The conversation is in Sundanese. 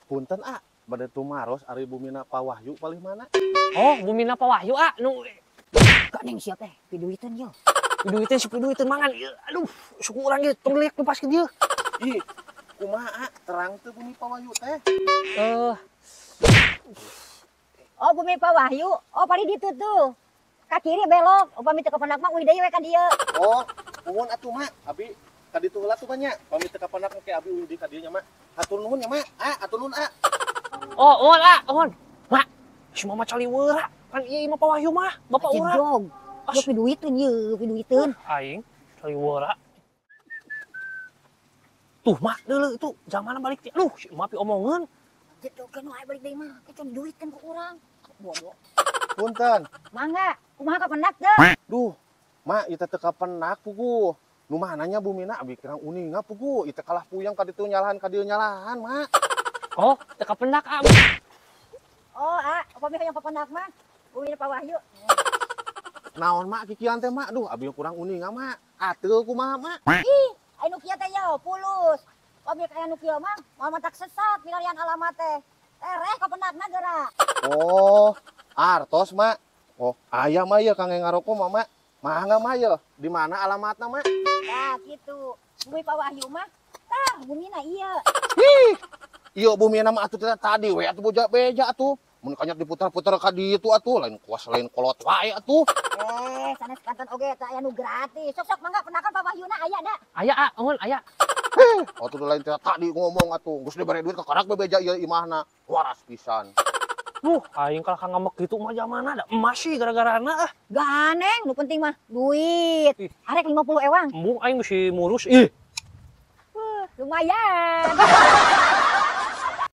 Punten, ah, bade tumaros ari bumina Pak Wahyu palih mana? Oh, bumina Pak Wahyu, ah, nu Gak neng siap teh, piduiteun yo. Piduiteun si piduiteun mangan. Ieu, aduh, suku urang ge tong liak pas ke dieu. Ih, kumaha, ah? Terang teu bumi Pak Wahyu teh? Eh, Oh, bumi Pak Wahyu. Oh, paling ditu tuh. Ka kiri belok. Upami teu kapendak mah uih deui we ka dieu. Oh, nuhun atuh, Mak. Abi ka ditu heula tuh banyak. Pami teu kapendak engke abi uih deui ka dieu nya, Mak. Hatur nuhun ya, Mak. Ah, hatur nuhun, ah. Oh, nuhun, ah, nuhun. Mak, si mama caliweur, ah. Kan ieu imah Pak Wahyu mah, bapak urang. Jedog. Yo piduiteun ye, piduiteun. Aing caliweur, ah. Tuh, Mak, deuleu itu zamana balik teh. Aduh, si emak piomongeun. Jedog kan wae balik deui mah. Kita duiteun ku urang. Bodoh. Punten. Mangga, kumaha kapendak teu? Duh, Mak, ieu teh teu kapendak puguh. Nu mananya bumina abi kurang uninga puguh. Ieu teh kalah puyeng ka ditu nyalahan ka dieu nyalahan, Mak. Oh, teu kapendak, ah. Oh, ah, upami hoyong kapendak mah bumi Pak Wahyu. Naon, Mak, kikian teh, Mak? Duh, abi kurang uninga, Mak. Ateul kumaha, Mak? Ih, aya nu kieu teh yo, pulus. Upami aya nu kieu mah moal matak sesat milarian alamat teh. Tereh kapendakna geura. Oh, artos, Mak. Oh, aya mah ieu kangge ngaroko mah, Mak. Mangga, Mak, ieu. Di mana alamatna, Mak? Tah, kitu. Bumi Pak Wahyu mah tah bumina ieu. Ih, ieu bumina mah atuh tadi we atuh boja beja atuh. Mun kanyat diputar-putar ka ditu atuh, lain kuas lain kolot wae atuh. Eh, sanes kanton oge teh aya nu gratis. Sok sok mangga pendakan Pak Wahyuna aya da. Aya, ah, nuhun, aya. Heh, atuh lain teh tadi ngomong atuh, geus dibere duit kakarak bebeja ieu imahna. Waras pisan. Duh, aing kalah ngamek gitu mah zamana da emas sih gara-garana, ah. Ganeng, nu penting mah duit. Ih. Arek 50 ewang. Embung aing mesti murus ih. Lumayan.